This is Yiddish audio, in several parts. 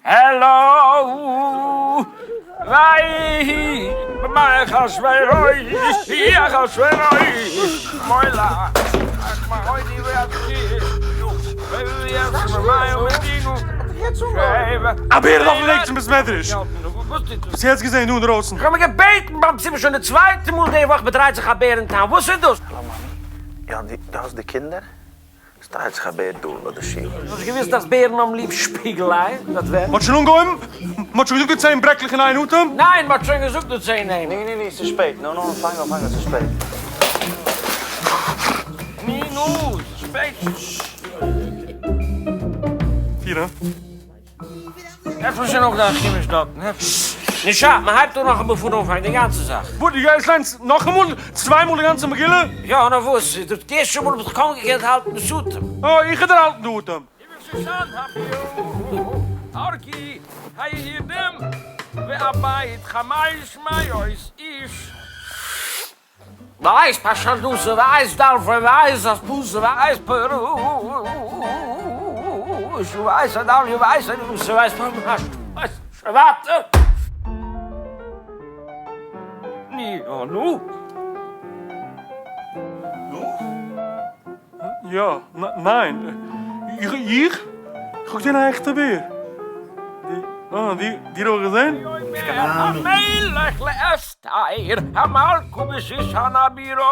העלאו! ויהי בימי אחשורוש, אחשורוש מלך א בער איז אויפן וועג צום בית מדרש! האסט יעצט געזען דא אינדרויסן? כ'האב מיר געבעטן ביים ציבור שוין די צווייטע מאל די וואך מ'דרייט זיך א בער אין town, וואס איז דאס? האלא מאמי, יא דו האסט די קינדער? ס'דרייט זיך א בער דא ביי די שול. האסט נישט געוואוסט אז בערן האבן ליב שפיגל-אייער? זייט ווען? מ'האט שוין אנגעהויבן? מ'האט שוין געזאגט די צען ברעקלעך אין איין אטעם? ניין, מ'האט שוין געזאגט די צען נעמען. ני ני ני ס'איז שפעט, נו נו פאנג אן פאנג אן ס'איז שפעט. ני נו, ס'איז שפעט. פירען. עפן שוין אויף דיין חומש דארטן, עפן. נישא, מען הייבט אן נאכאמאל פון אנפאנג די גאנצע זאך. וואס, דו גייסט ליינען נאכאמאל צוויי מאל די גאנצע מגילה? יא, נאר וואס, דאס ערשטע מאל האב איך קוים געקענט האלטן דאס אטעם. אה, איך וועל דיר האלטן די אטעם. ווייס פאשאנדוסע ווייס דארף ווייס אז פוסע ווייס פרוש ווייס אדאליע ווייס אדוסע ווייס פארמאשט ווייס שוואטע ני יא נו. נו? יא, ניין, איך, איך? איך האב געזען א עכטע בער. די, אה, די, דיר האב איך געזען? המלך לאסתר המלכה בשושן הבירה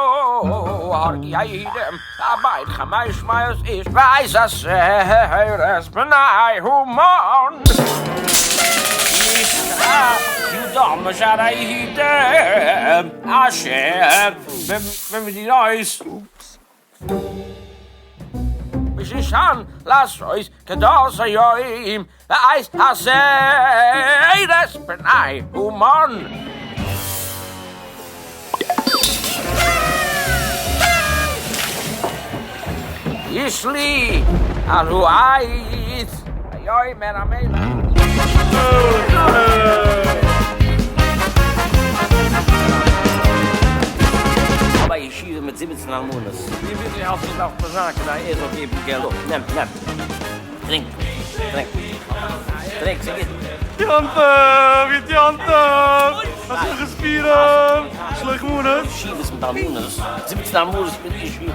הרגו היהודים הבית חמש מאות איש ואת עשרת בני המן יקרע ידם בשער היהודים אשר במדינות בשושן לעשות כדת היום ואת עשרת בני המן. יתלו על העץ ויאמר המלך. כ'האב א ישיבה מיט זיבעצן אלמנות. ווי וויפיל האלט איר דארף מען זיין כדי ער זאל געבן געלט? נעם, נעם. טרינק, טרינק, טרינק, ס'איז גוט. יום טוב, יום טוב, הצלחת פורים, שלח מנות. ישיבות מיט אלמנות, זיבעצן אלמנות מיט ישיבות,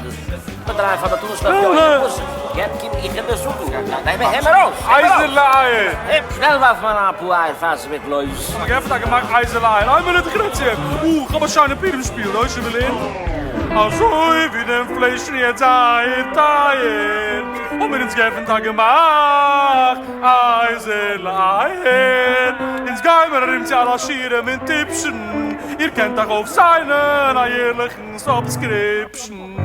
מיט דריי פאר מתנות לאביונים, וואס איז? געב קום איך וועל דיר זאגן, גיי הער מיר אויס, הער מיר אויס. אייזער לאייער. שנעל ווארף מיר אריין אפאר אייער פאר ס'ווערט לויז. כ'האב געעפנט א געמאך אייזער לאייער, איין מינוט איך רעד צו אים, אה, כ'האב א שיינע פורים שפיל, דא איז שוין ווילען. אזוי ווי דעם פלייש איז יעצט זייער טייער, האבן מיר אונז געעפנט א געמאך אייזער לאייער, אונז גיימער ארום צו אלע עשירים און טיפשן, איר קענט אייך אויפסיינען א יערליכן subscription.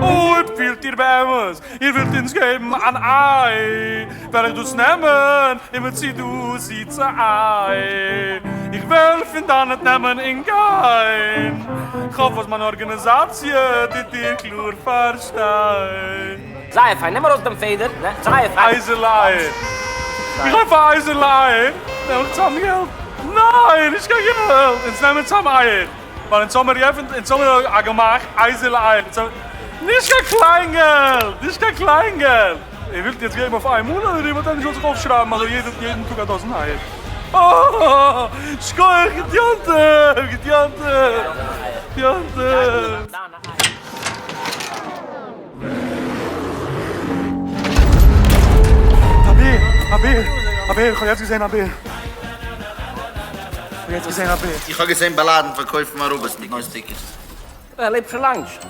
אויב פילט איר באמת איר ווילט אונז געבן אן איי, וועל איך דאס נעמען און מצידות צעיי. איך וועל פון דאנעט נעמען און גיין. כ'האף אז מיין ארגאניזאציע טוט דיר קלאר פארשטיין. זייער פיין, נעם ארויס דעם פעדער, זייער פיין. אייזער לייער. איך האב פאר אייזער לייער. נעם איך צאם געלט? ניין, נישט קיין געלט. אונז נעמען צאם אייער. ווייל אונז האמיר געעפנט, אונז האמיר א גמח אייזער לייער. נישט קיין קליינגעלט! נישט קיין קליינגעלט! איר ווילט יעצט געבן אויף איינמאל אדער איר ווילט ענדערש זאל זיך אויפשרייבן אזוי יעדע יעדן טאג א דאזן אייער? אה! שכוח! גוט יום טוב! גוט יום טוב! גוט יום טוב! א בער! א בער! א בער! איך האב יעצט געזען א בער! איך האב יעצט געזען א בער! איך האב געזען באלאדן פארקויפן אראבערס מיט נויז tickets. ער לעבט שוין לאנג נישט.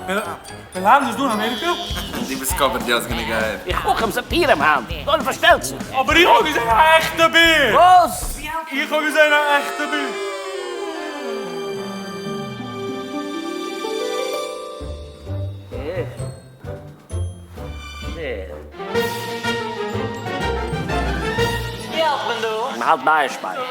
בין לאדן איז דא אין אמעריקע? דו ביסט covered די האסט גענוג אייער. איך אויך האב זיי פירעם היינט. דאן פארשטעלט זיך. אבער איך האב געזען א עכטע בער! וואס? איך האב געזען א עכטע בער! מען האלט ביי אייערשפייער.